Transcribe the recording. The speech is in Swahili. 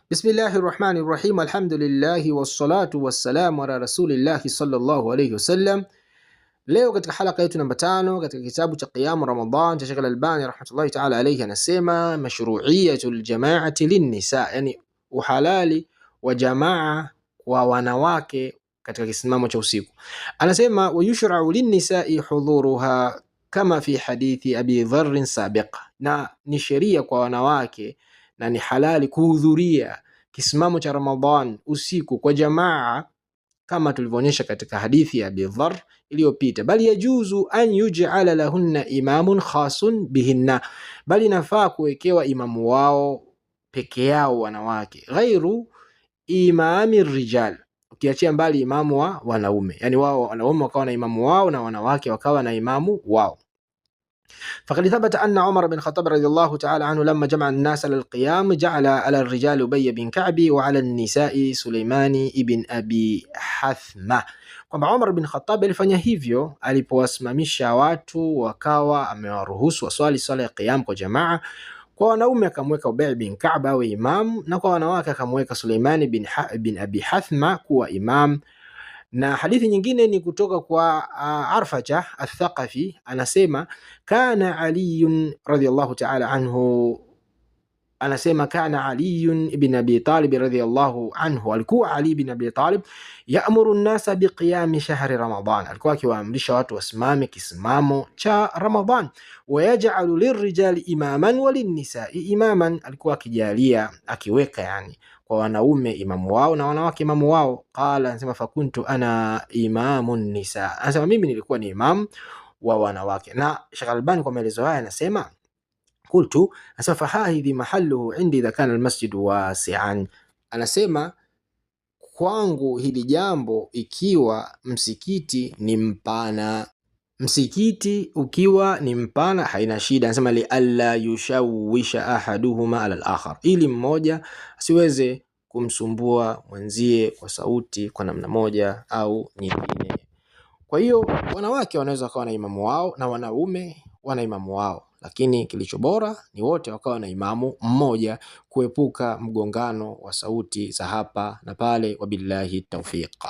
Bismillahi rahmani rahim, alhamdulillahi wassalatu wassalamu ala rasulillahi sallallahu alayhi wasallam. Leo katika halaka yetu namba 5 katika kitabu cha Qiyamu Ramadan cha Sheikh Al-Albani rahmatullahi ta'ala alayhi, anasema mashru'iyatul jama'ati linnisa, yani uhalali wa jamaa kwa wanawake katika kisimamo cha usiku. Anasema wayushra'u linnisai hudhuruha kama fi hadithi Abi Dharr sabiq, na ni sheria kwa wanawake na ni halali kuhudhuria kisimamo cha Ramadhan usiku kwa jamaa kama tulivyoonyesha katika hadithi ya Abi Dharr iliyopita. Bali yajuzu an yuj'ala lahunna imamun khasun bihinna, bali inafaa kuwekewa imamu wao peke yao wanawake, ghairu imami rijal, ukiachia mbali imamu wa wanaume, yani wao wanaume wakawa na imamu wao na wanawake wakawa na imamu wao. فقد ثبت أن عمر بن الخطاب رضي الله تعالى عنه لما جمع الناس على القيام جعل على الرجال أبي بن كعب وعلى النساء سليمان ibn Abi Hathma, kwamba Umar bin Khattab alifanya hivyo alipowasimamisha watu wakawa amewaruhusu waswali swala ya qiyam kwa jamaa. Kwa wanaume akamweka Ubay bin Ka'b awe imam, na kwa wanawake akamweka Suleimani bin Abi Hathma kuwa imam. Na hadithi nyingine ni kutoka kwa Arfaja Athaqafi anasema kana Aliyun radhiyallahu ta'ala anhu, anasema kana Aliyun ibn Abi Talib radhiyallahu anhu, alikuwa Ali ibn Abi Talib yaamuru nnasa biqiyami shahri Ramadan, alikuwa akiwaamrisha watu wasimame kisimamo cha Ramadan. Wayajalu lirrijali imaman walinnisai imaman, alikuwa akijalia akiweka yani kwa wanaume imamu wao na wanawake imamu wao. Qala, anasema fakuntu ana imamu nisa, anasema mimi nilikuwa ni imamu wa wanawake. Na Sheikh Albani kwa maelezo haya anasema qultu, anasema fahadhi mahalluhu indi idha kana almasjidu wasi'an, anasema kwangu hili jambo ikiwa msikiti ni mpana, msikiti ukiwa ni mpana haina shida. Anasema li alla yushawisha ahaduhuma ala al-akhar, ili mmoja asiweze kumsumbua mwenzie kwa sauti kwa namna moja au nyingine. Kwa hiyo wanawake wanaweza wakawa na imamu wao na wanaume wana imamu wao, lakini kilicho bora ni wote wakawa na imamu mmoja, kuepuka mgongano wa sauti za hapa na pale. Wabillahi tawfiq.